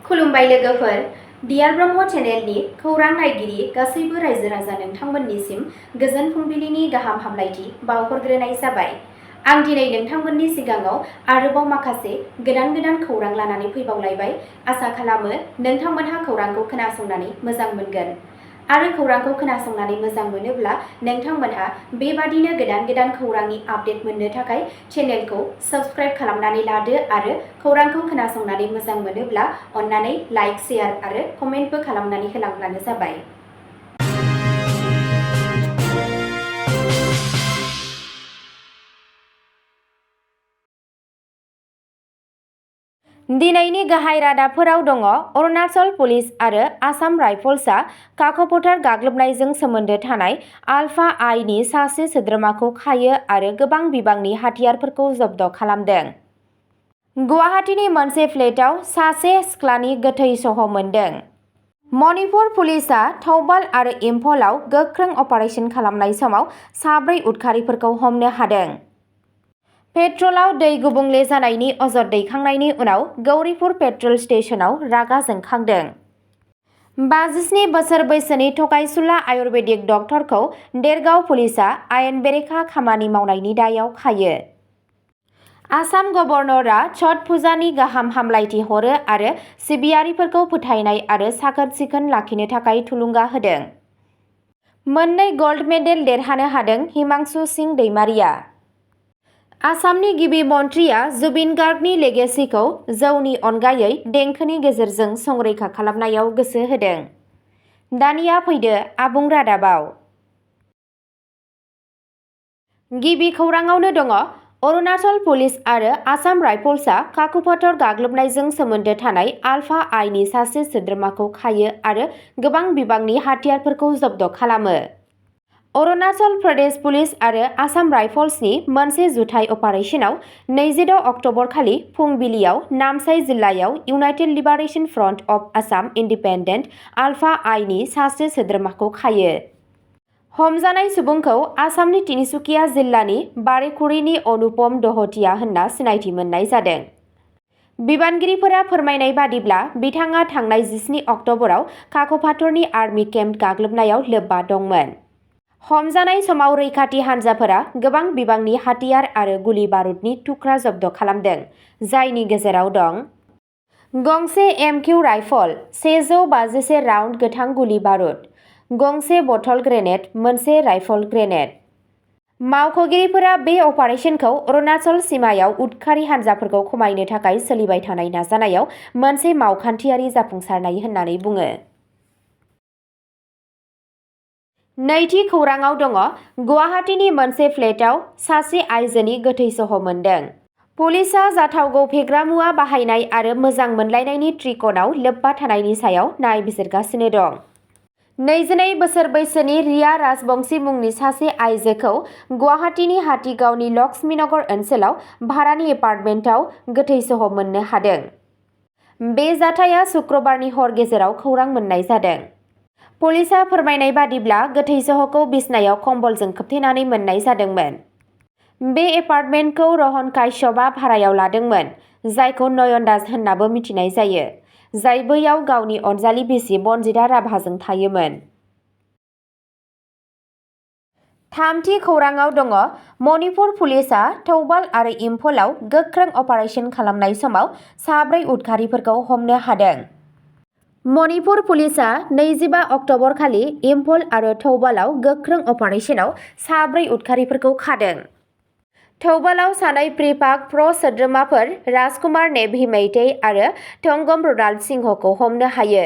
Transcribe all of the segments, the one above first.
खुलुमबाय लोगोफोर, डियार ब्रह्म चेनेलनि खौरां नायगिरि गासैबो रायजो राजा नोंथांमोननिसिम गोजोन फुंबिलिनि गाहाम हामलायथि बावहरग्रोनाय जाबाय। आं दिनै नोंथांमोननि सिगाङाव आरोबाव माखासे गोदान खौरां लानानै फैबावलायबाय। आसा खालामो नोंथांमोनहा खौरांखौ खोनासंनानै मोजां मोनगोन। आरो खौरांखौ खोनासंनानै मोजां मोनोब्ला नोंथांमोनहा बेबादिनो गोदान खौरांनि आपडेट मोननो थाखाय चेनेलखौ साबस्क्राइब खालामनानै लादो आरो खौरांखौ खोनासंनानै मोजां मोनोब्ला अन्नानै लाइक, शेयार आरो कमेन्टबो खालामनानै होलांब्लानो जाबाय। दिनैनि गाहाय रादाबफोराव दङ अरुणाचल पुलिस आरो आसाम राइफल्सआ काक'पथार गाग्लोबनायजों सोमोन्दो थानाय आलफा आइनि सासे सोद्रोमाखौ खायो आरो गोबां बिबांनि हाथियारफोरखौ जब्द खालामदों। गुवाहाटीनि मोनसे फ्लेटआव सासे सिख्लानि गोथै सह मोन्दों। मणिपुर पुलिसआ थौबाल आरो इम्फलाव गोख्रों अपारेशन खालामनाय समाव 4 उदखारिफोरखौ हमनो हादों। पेट्रलाव दै गुबुंले जानायनि अजद दैखांनायनि उनाव गौरीपुर पेट्रल स्टेशनाव रागा जोंखांदों। 57 बोसोर बैसोनि थगायसुला आयुर्वेदिक डक्टरखौ देरगाव पुलिसआ आयेन बेरेखा खामानि मावनायनि दायाव खायो। आसाम गभर्नरआ छठ पुजानि गाहाम हामलायथि हरो आरो सिबियारिफोरखौ फोथायनाय आरो साखोन-सिखोन लाखिनो थाखाय थुलुंगा होदों। 2 गल्ड मेडेल देरहानो हादों हिमांशु सिंह दैमारिया। आसामनि गिबि मन्थ्रिया जुबिन गार्गनि लेगेसिखौ जौनि अनगायै देंखोनि गेजेरजों संरैखा खालामनायाव गोसो होदों। दानिया फैदो आबुं रादाबाव। गिबि खौराङावनो दङ अरुणाचल पुलिस आरो आसाम राइफल्सआ काक'पथार गाग्लोबनायजों सोमोन्दो थानाय आलफा आइनि सासे सोद्रोमाखौ खायो आरो गोबां बिबांनि हाथियारफोरखौ जब्द खालामो। अरुणाचल प्रदेश पुलिस आरो आसाम राइफल्सनि मोनसे जुथाइ अपारेशनाव 26 अक्ट'बर खालि फुंबिलियाव नामसाई जिल्लायाव United liberation front of Assam independent ULFA आइनि सासे सोद्रोमाखौ खायो। हमजानाय सुबुंखौ आसामनि तिनिसुकिया जिल्लानि बारेकुरिनि अनुपम दहतिया होनना सिनायथि मोननाय जादों। बिबानगिरिफोरा फोरमायनाय बादिब्ला बिथाङा थांनाय 17 अक्ट'बराव काक'पाथरनि आर्मि केम्प गाग्लोबनायाव लोब्बा दंमोन। हमजानाय समाव रैखाथि हान्जाफोरा गोबां बिबांनि हाथियार आरो गुलि बारुदनि थुख्रा जब्द खालामदों, जायनि गेजेराव दं गंसे एमकिउ राइफल, 151 राउन्ड गोथां गुलि बारुद, गंसे बथल ग्रेनेड, मोनसे राइफल ग्रेनेड। मावख'गिरिफोरा बे अपारेशनखौ अरुणाचल सीमायाव उदखारि हान्जाफोरखौ खमायनो थाखाय सोलिबाय थानाय नाजानायाव मोनसे मावखान्थियारि जाफुंसारनाय होननानै बुङो। नैथि खौराङाव दङ गुवाहाटीनि मोनसे फ्लेटआव सासे आइजोनि गोथै सह मोन्दों। पुलिसआ जाथावगौ फेग्रा मुवा बाहायनाय आरो मोजां मोनलायनायनि त्रिक'णआव लोब्बा थानायनि सायाव नायबिजिरगासिनो दं। 22 बोसोर बैसोनि रिया राजबंशी मुंनि सासे आइजोखौ गुवाहाटीनि हाथिगावनि लक्ष्मीनगर ओनसोलाव भारानि एपार्टमेन्टआव गोथै सह मोननो हादों। बे जाथाया शुक्रबारनि हर गेजेराव खौरां मोन्नाय जादों। पुलिसआ फोरमायनाय बादिब्ला गोथै सहखौ बिसनायाव कम्बलजों खोबथेनानै मोन्नाय जादोंमोन। बे एपार्टमेन्टखौ रहन काश्यपआ भारायाव लादोंमोन, जायखौ नयन दास होन्नाबो मिथिनाय जायो, जाय बैयाव गावनि अनजालि बिसि बन्जिता राभाजों थायोमोन। थामथि खौराङाव दङ मणिपुर पुलिसआ थौबाल आरो इम्फलाव गोख्रों अपारेशन खालामनाय समाव 4 उदखारिफोरखौ हमनो हादों। मणिपुर पुलिसआ 25 अक्ट'बर खालि इम्फल आरो थौबालाव गोख्रों अपारेशनाव 4 उदखारिफोरखौ खादों। थौबालाव 2 प्रिपाक प्र सोद्रोमाफोर राजकुमार नेभि मैते आरो थंगम र'नाल्ड सिंहखौ हमनो हायो।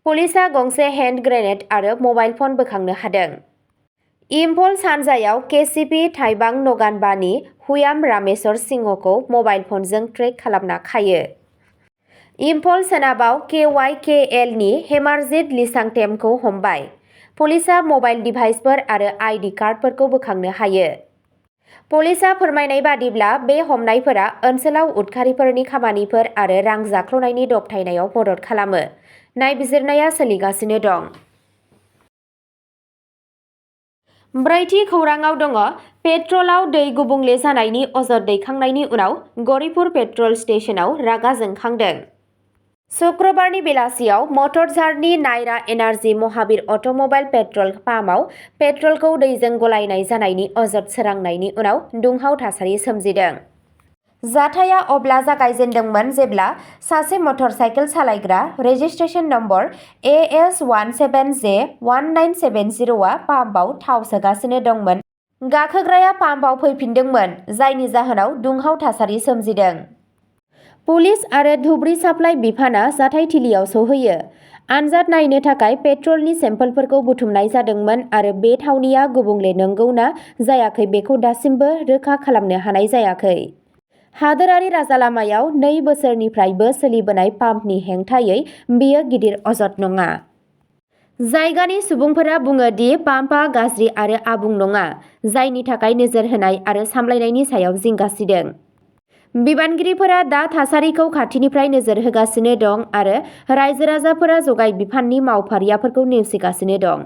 पुलिसआ गंसे हेन्ड ग्रेनेड आरो मबाइल फन बोखांनो हादों। इम्फल सानजायाव केसिपि थाइबां नगानबानि हुयाम रामेश्वर सिंहखौ मबाइल फनजों ट्रेक खालामना खायो। इम्फल सोनाबाव KYKL नि हेमारजित लिसांटेमखौ हमबाय। पुलिसआ मबाइल डिभाइसफोर आरो आइडि कार्डफोरखौ बोखांनो हायो। पुलिसआ फोरमायनाय बादिब्ला बे हमनायफोरा ओनसोलाव उदखारिफोरनि खामानिफोर आरो रां जाख्ल'नायनि दबथायनायाव मदद खालामो। नायबिजिरनाया सोलिगासिनो दं। ब्रैथि खौराङाव दङ पेट्रलाव दै गुबुंले जानायनि अजद दैखांनायनि उनाव गौरीपुर पेट्रल स्टेशनाव रागा जोंखांदों। शुक्रबारनि बेलासियाव मटरझारनि Nayara energy Mahabir automobile petrol पाम्पआव पेट्रलखौ दैजों गलायनाय जानायनि अजद सोरांनायनि उनाव दुंहाव थासारि सोमजिदों। जाथाया अब्ला जागायजेन्दोंमोन जेब्ला सासे मटर साइकेल सालायग्रा रेजिस्ट्रेशन नम्बर AS17J1970 आ पाम्पआव थाव सोगासिनो दंमोन। गाखोग्राया पाम्पआव फैफिनदोंमोन, जायनि जाहोनाव दुंहाव थासारि सोमजिदों। पुलिस आरो धुब्री साप्लाइ बिफानआ जाथायथिलियाव सौहैयो। आनजाद नायनो थाखाय पेट्रलनि सेम्पोलफोरखौ बुथुमनाय जादोंमोन आरो बे थावनिया गुबुंले नंगौ ना जायाखै बेखौ दासिमबो रोखा खालामनो हानाय जायाखै। हादोरारि राजालामायाव 2 बोसोरनिफ्रायबो सोलिबोनाय पाम्पनि हेंथायै बेयो गिदिर अजद नङा। जायगानि सुबुंफोरा बुङो दि पाम्पआ गाज्रि आरो आबुं नङा, जायनि थाखाय नोजोर होनाय आरो सामलायनायनि सायाव जिंगा सिदों। बिबानगिरिफोरा दा थासारिखौ खाथिनिफ्राय नोजोर होगासिनो दं आरो रायजो-राजाफोरा जगाय बिफाननि मावफारियाफोरखौ नेवसिगासिनो दं।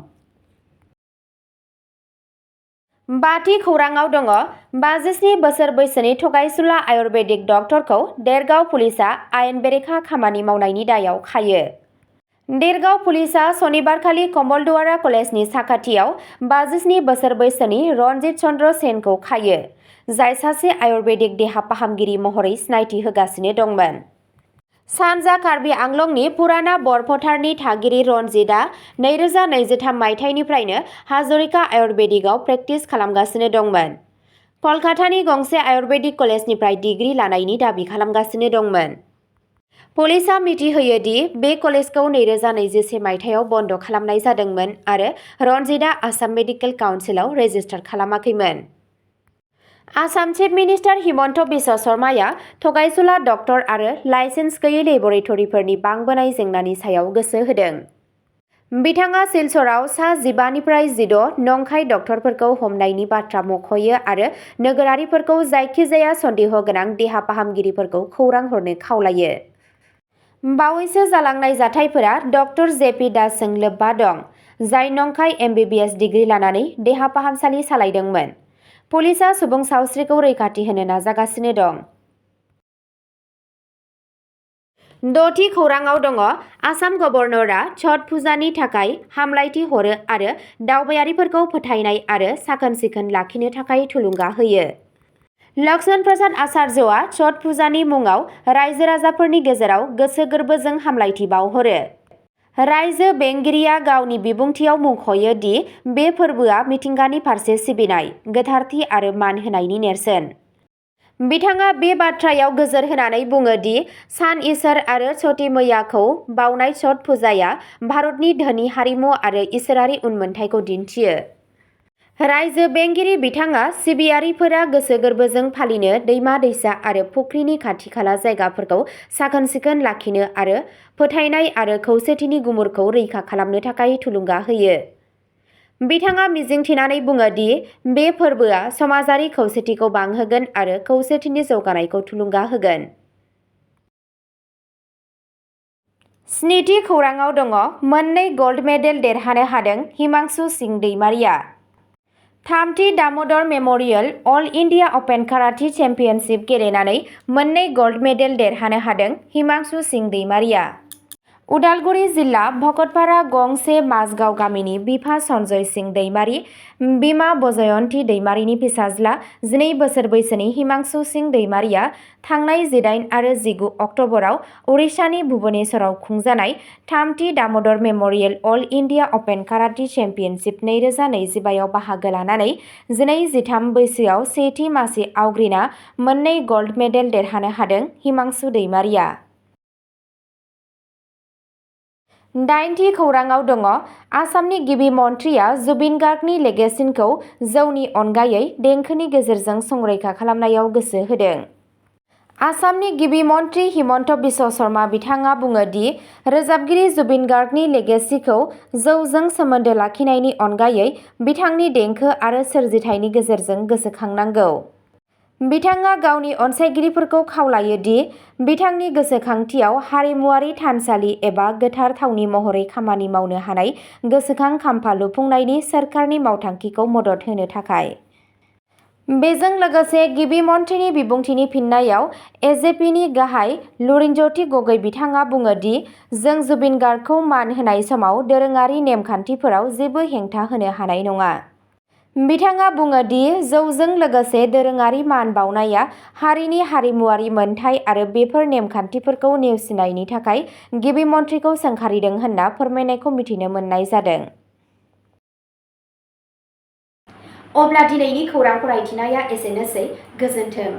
बाथि खौराङाव दङ 57 बोसोर बैसोनि थगायसुला आयुर्वेदिक डक्टरखौ देरगाव पुलिसआ आयेन बेरेखा खामानि मावनायनि दायाव खायो। देरगाव पुलिसआ सनिबारखालि कमलदुवारा कलेजनि साखाथियाव 57 बोसोर बैसोनि रनजित चन्द्र सेनखौ खायो, जाय सासे आयुर्वेदिक देहा फाहामगिरि महरै सिनायथि होगासिनो दंमोन। सानजा कार्बि आंलंनि पुराना बरफथारनि थागिरि रनजितआ 2023 मायथाइनिफ्रायनो हाजरिका आयुर्वेदिकआव प्रेक्टिस खालामगासिनो दंमोन। कलकातानि गंसे आयुर्वेदिक कलेजनिफ्राय डिग्री लानायनि दाबि खालामगासिनो दंमोन। पुलिसआ मिथिहोयो दि बे कलेजखौ 2024 मायथाइयाव बन्द खालामनाय जादोंमोन आरो रनजितआ आसाम मेडिकेल काउन्सिलाव रेजिस्टार खालामाखैमोन। आसाम चिफ मिनिस्टार हिमन्त बिश्व शर्माया थगायसुला डक्टर आरो लाइसेन्स गैयै लेबरेटरिफोरनि बांबोनाय जेंनानि सायाव गोसो होदों। बिथाङा सिलचराव सा 15 निफ्राय 16 नंखाय डक्टरफोरखौ हमनायनि बाथ्रा मख'यो आरो नोगोरारिफोरखौ जायखिजाया सन्देह गोनां देहा फाहामगिरिफोरखौ खौरां हरनो खावलायो। बावैसो जालांनाय जाथायफोरा डक्टर जेपि दासजों लोब्बा दं, जाय नंखाय MBBS डिग्री लानानै देहा फाहामसालि सालायदोंमोन। पुलिसआ सुबुं सावस्रिखौ रैखाथि होनो नाजागासिनो दं। 6थि खौराङाव दङ आसाम गभर्नरआ छठ पुजानि थाखाय हामलायथि हरो आरो दावबायारिफोरखौ फोथायनाय आरो साखोन-सिखोन लाखिनो थाखाय थुलुंगा होयो। लक्ष्मण प्रसाद आचार्यआ छठ पुजानि मुङाव रायजो-राजाफोरनि गेजेराव गोसो गोरबोजों हामलायथि बावहरो। रायजो बेंगिरिया गावनि बिबुंथियाव मुंख'यो दि बे फोरबोआ मिथिंगानि फारसे सिबिनाय, गोथारथि आरो मान होनायनि नेरसोन। बिथाङा बे बाथ्रायाव गोजोर होनानै बुङो दि सान इसोर आरो छठी मैयाखौ बावनाय छठ पुजाया भारतनि धोनि हारिमु आरो इसोरारि उनमोनथाइखौ दिन्थियो। रायजो बेंगिरि बिथाङा सिबियारिफोरा गोसो गोरबोजों फालिनो दैमा-दैसा आरो फुख्रिनि खाथि-खाला जायगाफोरखौ साखोन-सिखोन लाखिनो आरो फोथायनाय आरो खौसेथिनि गुमुरखौ रैखा खालामनो थाखाय थुलुंगा होयो। बिथाङा मिजिंथिनानै बुङो दि बे फोरबोआ समाजारि खौसेथिखौ बांहोगोन आरो खौसेथिनि जौगानायखौ थुलुंगा होगोन। 7थि खौराङाव दङ 2 गल्ड मेडेल देरहानो हादों हिमांशु सिंह दैमारिया। 3थि Damodar memorial all India open karate championship गेलेनानै 2 गल्ड मेडेल देरहानो हादों हिमांशु सिंह दैमारिया। उदालगुरि जिल्ला भकतपारा गंसे माझगाव गामिनि बिफा सन्जय सिंह दैमारि, बिमा बजयन्ती दैमारिनि फिसाज्ला 12 बोसोर बैसोनि हिमांशु सिंह दैमारिया थांनाय 18 आरो 19 अक्ट'बराव उरिष्यानि भुबनेश्वराव खुंजानाय 3थि Damodar memorial all India open karate championship 2025 आव बाहागो लानानै 12-13 बैसोआव सेथि मासि आवग्रिना 2 गल्ड मेडेल देरहानो हादों हिमांशु दैमारिया। 8थि खौराङाव दङ आसामनि गिबि मन्थ्रिया जुबिन गार्गनि लेगेसिखौ जौनि अनगायै देंखोनि गेजेरजों संरैखा खालामनायाव गोसो होदों। आसामनि गिबि मन्थ्रि हिमन्त बिश्व शर्मा बिथाङा बुङो दि रोजाबगिरि जुबिन गार्गनि लेगेसिखौ जौजों सोमोन्दो लाखिनायनि अनगायै बिथांनि देंखो आरो सोरजिथायनि गेजेरजों गोसोखांनांगौ। बिथाङा गावनि अनसायगिरिफोरखौ खावलायो दि बिथांनि गोसोखांथियाव हारिमुआरि थानसालि एबा गोथार थावनि महरै खामानि मावनो हानाय गोसोखां खाम्फा लुफुंनायनि सोरखारनि मावथांखिखौ मदद होनो थाखाय। बेजों लोगोसे गिबि मन्थ्रिनि बिबुंथिनि फिननायाव एजेपिनि गाहाय लुरिनज्यति गगৈ बिथाङा बुङो दि जों जुबिन गार्गखौ मान होनाय समाव दोरोङारि नेमखान्थिफोराव जेबो हेंथा होनो हानाय नङा। बिथाङा बुङो दि जौजों लोगोसे दोरोङारि मान बावनाया हारिनि हारिमुआरि मोनथाय आरो बेफोर नेमखान्थिफोरखौ नेवसिनायनि थाखाय गिबि मन्थ्रिखौ सोंखारिदों होनना फोरमायनायखौ मिथिनो मोननाय जादों। अब्ला दिनैनि खौरां फरायथिनाया एसेनोसै। गोजोन्थों।